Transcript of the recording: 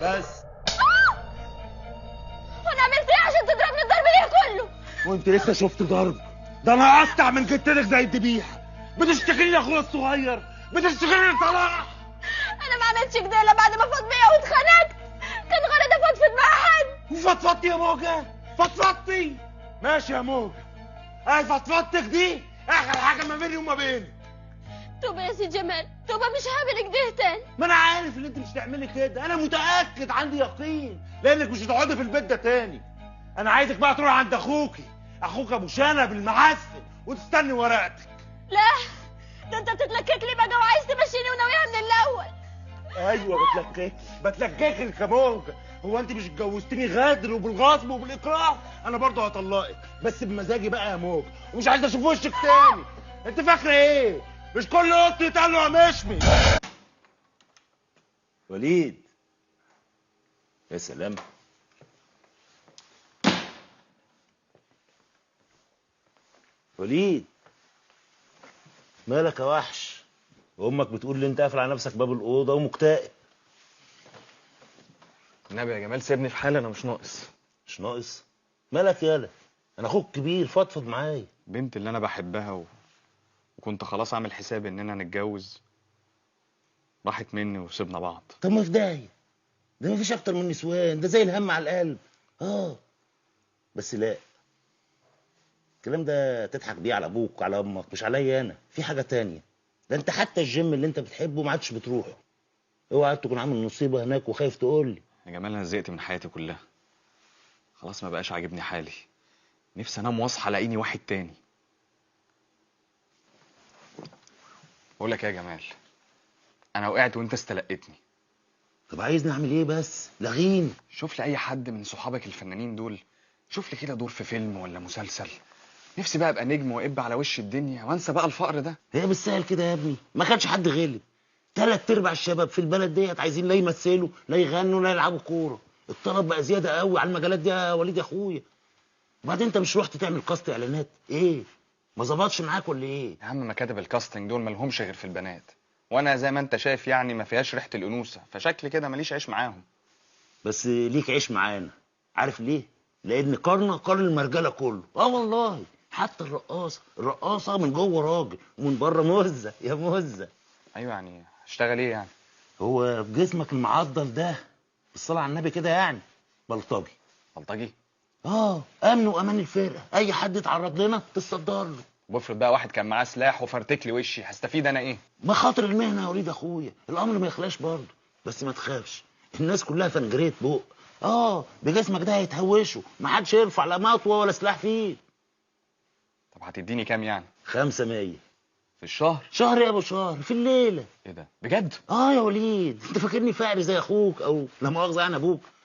بس. وانا عملت ايه عشان تضربني الضرب ده كله؟ وانت لسه شفت ضرب؟ ده انا اقطع من جتتك زي الذبيحة. بتشتكي لي اخويا الصغير، بتشتكي لي صلاح. انا ما عملتش كده الا بعد ما فاض بيا واتخنقت، كان غرضي افضفض مع حد. وفضفضتي يا موجه؟ فضفضتي؟ ماشي يا موجه، اي فضفضتك دي اخر حاجة ما بيني وما بينك. توبه يا سي جمال، توبه، مش هعمل كده تاني. ما انا عارف ان انت مش هتعملي كده، انا متاكد، عندي يقين، لانك مش هتقعدي في البيت ده تاني. انا عايزك بقى تروح عند اخوكي، اخوك ابو شنب المعفن، وتستني ورقتك. لا ده انت بتتلكك لي بقى وعايز تمشيني وناويها من الاول. ايوه بتلكك، بتلكك يا موجه. هو انت مش اتجوزتني غدر وبالغصب وبالاكراه؟ انا برضه هطلقك بس بمزاجي بقى يا موجه، ومش عايز اشوف وشك تاني. انت فاكره ايه؟ مش كل قط يتقال له يا مشمي. وليد، يا سلام، وليد مالك يا وحش؟ امك بتقول لي انت قافل على نفسك باب الاوضة ومكتئب. النبي يا جمال سيبني في حالي، انا مش ناقص. مش ناقص؟ مالك يالا؟ انا اخوك كبير، فضفض معايا. بنت اللي انا بحبها وكنت خلاص عامل حسابي اننا نتجوز، راحت مني وسيبنا بعض. طب ما في داهية، ده مفيش اكتر من نسوان، ده زي الهم على القلب. بس لا، الكلام ده تضحك بيه على ابوك وعلى امك، مش عليا انا. في حاجة تانية، ده انت حتى الجيم اللي انت بتحبه ما عادش بتروحه. اوعى تكون عامل مصيبة هناك وخايف تقول لي. يا جمال انا زهقت من حياتي كلها، خلاص ما بقاش عاجبني حالي، نفسي انام واصحى الاقيني واحد تاني. بقول لك ايه يا جمال، انا وقعت وانت استلقيتني. طب عايزني اعمل ايه بس؟ لغيني. شوف لي اي حد من صحابك الفنانين دول، شوف لي كده دور في فيلم ولا مسلسل. نفسي بقى ابقى نجم واب على وش الدنيا وانسى بقى الفقر ده. هي بالسهل كده يا ابني؟ ما كانش حد غلب. 3/4 الشباب في البلد ديت عايزين لا يمثلوا لا يغنوا لا يلعبوا كورة. الطلب بقى زيادة قوي على المجالات دي يا وليد يا اخويا. وبعدين انت مش رحت تعمل cast اعلانات؟ ايه ما ظبطش معاك ولا ايه؟ يا عم مكاتب ال casting دول مالهمش غير في البنات، وانا زي ما انت شايف يعني ما فيهاش ريحه الانوثة، فشكل كده ماليش عيش معاهم. بس ليك عيش معانا، عارف ليه؟ لان قرنا قرن المرجله كله. والله حتى الرقاصه، الرقاصه من جوه راجل ومن بره مهزه يا مهزه. ايوه يعني اشتغل ايه يعني؟ هو بجسمك المعضل ده بالصلاة على النبي كده يعني بلطجي. بلطجي؟ امن وامان الفرقة، اي حد يتعرض لنا تتصدر له. وافرض بقى واحد كان معاه سلاح وفرتك لي وشي، هستفيد انا ايه؟ مخاطر المهنة يا وليد اخويا، الامر ما يخلاش برضه. بس ما تخافش، الناس كلها فنجريت بق. بجسمك ده هيتهوشوا، ما حدش يرفع لا مطوه ولا سلاح فيه. طب هتديني كام يعني؟ 500 في الشهر؟ شهر يا ابو شهر، في الليلة. ايه ده بجد؟ يا وليد، انت فاكرني فقري زي اخوك او لا مؤاخذة يعني ابوك؟